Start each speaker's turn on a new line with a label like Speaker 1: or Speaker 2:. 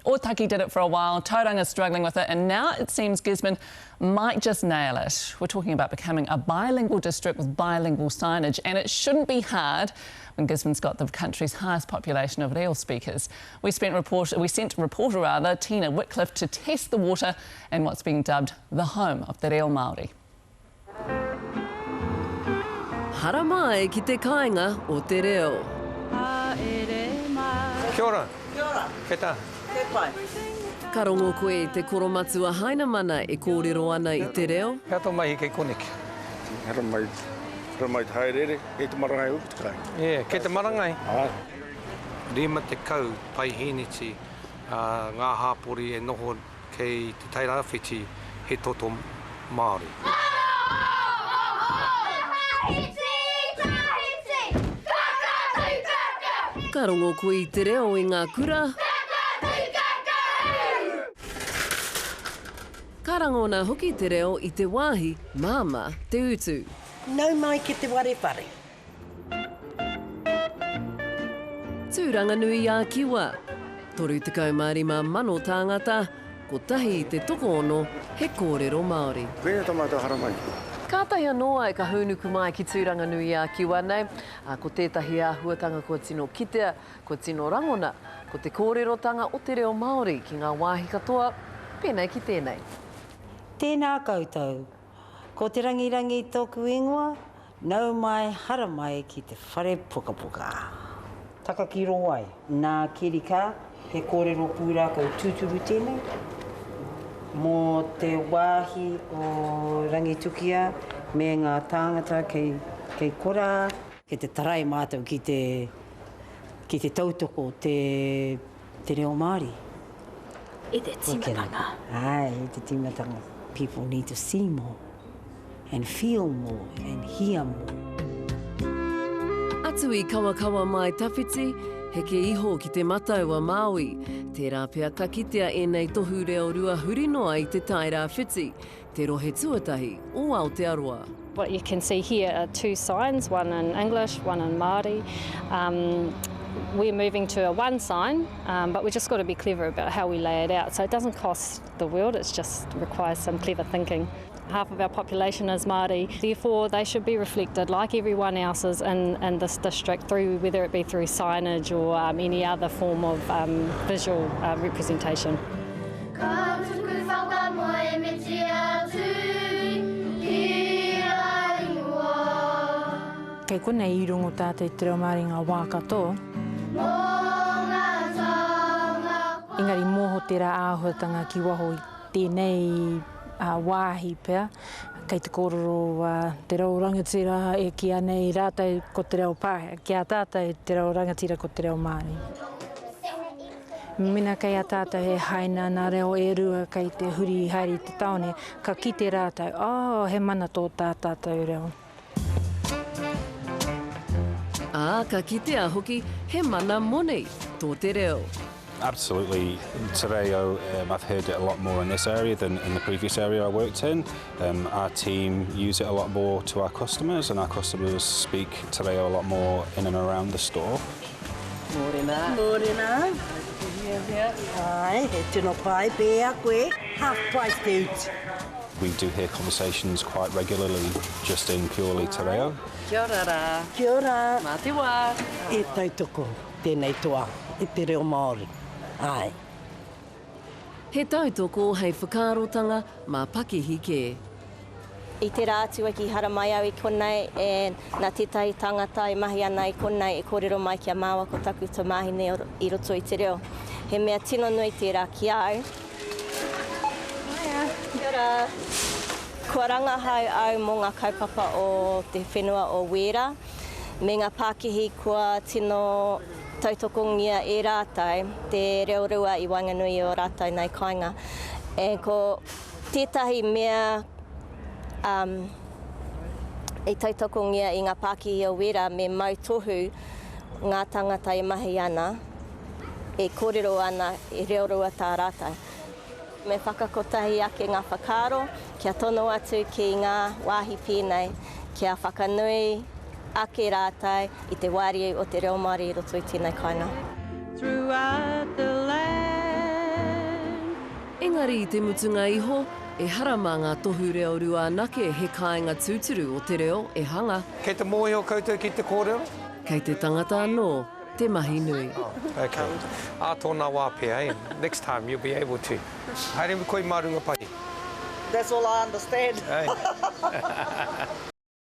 Speaker 1: Otaki did it for a while, Tauranga's struggling with it, and now it seems Gisborne might just nail it. We're talking about becoming a bilingual district with bilingual signage, and it shouldn't be hard when Gisborne's got the country's highest population of reo speakers. We, spent report, we sent reporter rather, Tina Whitcliffe to test the water in what's being dubbed the home of the reo Māori.
Speaker 2: Haramai ki te kāinga o te reo.
Speaker 3: Kia ora. Kia ora. Kei tā.
Speaker 4: Kei pai.
Speaker 2: Ka rongo koe i te koromatua Hainamana e kōrero ana i te reo.
Speaker 3: Hea tō mahi kei koneki?
Speaker 5: Haramai, haramai te haereere, kei te marangai hoki te kāinga.
Speaker 3: Yeah, kei te marangai.
Speaker 5: Āe.
Speaker 3: 50 paihēneti ngā hāpori e noho Kei Te Tairāwhiti he toto Māori.
Speaker 2: Ka rongo koe i te reo i ngā kura. Ka rangona hoki te reo i te wāhi māmā te utu.
Speaker 4: Nau mai ki te ware whare.
Speaker 2: Tūranganui-ā-Kiwa, 35 mano tāngata, kotahi i te tokoono he kōrero Māori.
Speaker 5: Koia ta matou haramai.
Speaker 2: Kātahi anō ai ka hūnuku mai ki Tūranganui-ā-Kiwa nei, ā, ko tētahi āhuatanga kua tino kitea, kua tino rangona, ko te kōrerotanga o te reo Māori ki ngā wāhi katoa, pēnei ki tēnei.
Speaker 4: Tēnā koutou. Ko Te Rangirangi tōku ingoa, Nau mai, haramai ki te whare pukapuka. Taka ki rō ai. Nā Kerika, he kōrero pūrākau tūturu tēnei mō te wāhi o Rangitukia me ngā tāngata kei, kei korā. Kei te tarai mātou ki te, ki te tautoko te, te reo Māori.
Speaker 6: I te tīmatanga.
Speaker 4: Āe, i te tīmatanga. People need to see more. And feel more and hear more.
Speaker 2: Atu i Kawakawa mai Tawhiti, heke iho ki Te Matau a Māui. Tērā pea ka kitea ēnei tohu reo rua huri noa i Te Tai Rāwhiti, te rohe tuatahi o Aotearoa.
Speaker 7: What you can see here are two signs, one in English, one in Māori. Um, we're moving to a one sign, um, but we've just got to be clever about how we lay it out. So it doesn't cost the world, it just requires some clever thinking. Half of our population is Māori, therefore they should be reflected like everyone else is in, in this district through whether it be through signage or um, any other form of um, visual uh, representation.
Speaker 8: Ka tuku whakamoemiti atu ki a Ihowa.
Speaker 9: Kei konei i rongo tātou i te reo Māori ngā wā katoa.
Speaker 8: Mō ngā taonga.
Speaker 9: Engari mōho tērā āhuatanga ki waho i tēnei wāhi pea, kei te kōrero te reo rangatira e kīia nei rātou ko te reo Pākehā, ki a tātou te reo rangatira ko te reo Māori. Mena kei a tātou he haina nā reo e rua kei te huri haere i te tāone, ka kite rātou, oh, he mana tō tā tātou reo.
Speaker 2: Ā, ka kitea hoki he mana moni tō te reo.
Speaker 10: Absolutely. Te reo, um, I've heard it a lot more in this area than in the previous area I worked in. Um, our team use it a lot more to our customers and our customers speak te reo a lot more in and around the store.
Speaker 2: Mōrena.
Speaker 4: Mōrena. Ai, he tino pai pēa koe. Half price te utu.
Speaker 10: We do hear conversations quite regularly just in purely te reo.
Speaker 2: Kia ora rā.
Speaker 4: Kia ora.
Speaker 2: Mā te wā.
Speaker 4: E tautoko tēnei toa i te reo Māori. Āe.
Speaker 2: He tautoko hei whakaarotanga mā pakihi kē.
Speaker 6: I te rā atu i haramai au i konei and nā tētahi tangata e mahi ana i konei e kōrero mai ki a māua ko taku tamāhine i roto i te reo. He mea tino nui tērā ki a au. Kia ora. Kua rangahau au mō ngā kaupapa o te whenua o Wēra me ngā pākihi kua tino tautokongia e rātou te reo rua i waenganui i ō rātou nei kāinga. And ko tētahi mea um, i tautokongia i ngā pākihi o Wēra me mau tohu ngā tāngata e mahi ana, e kōrero ana, e reo rua tā rātou. Me whakakotahi ake ngā whakaaro kia tono atu ki ngā wāhi pēnei, kia whakanui ake rātou i te wāriu o te reo Māori i roto i tēnei kāinga.
Speaker 11: Throughout the land.
Speaker 2: Engari i te mutunga iho, ehara mā ngā tohu reo rua anake he kāinga tūturu o te reo e hanga.
Speaker 3: Kei te mōhio koutou ki te kōrero?
Speaker 2: Kei te tangata anō te mahi nui.
Speaker 3: Oh, ok. Ā tōna wā pea, eh? Next time you'll be able to. Haere koe mā runga pahi.
Speaker 11: That's all I understand.
Speaker 3: Hey.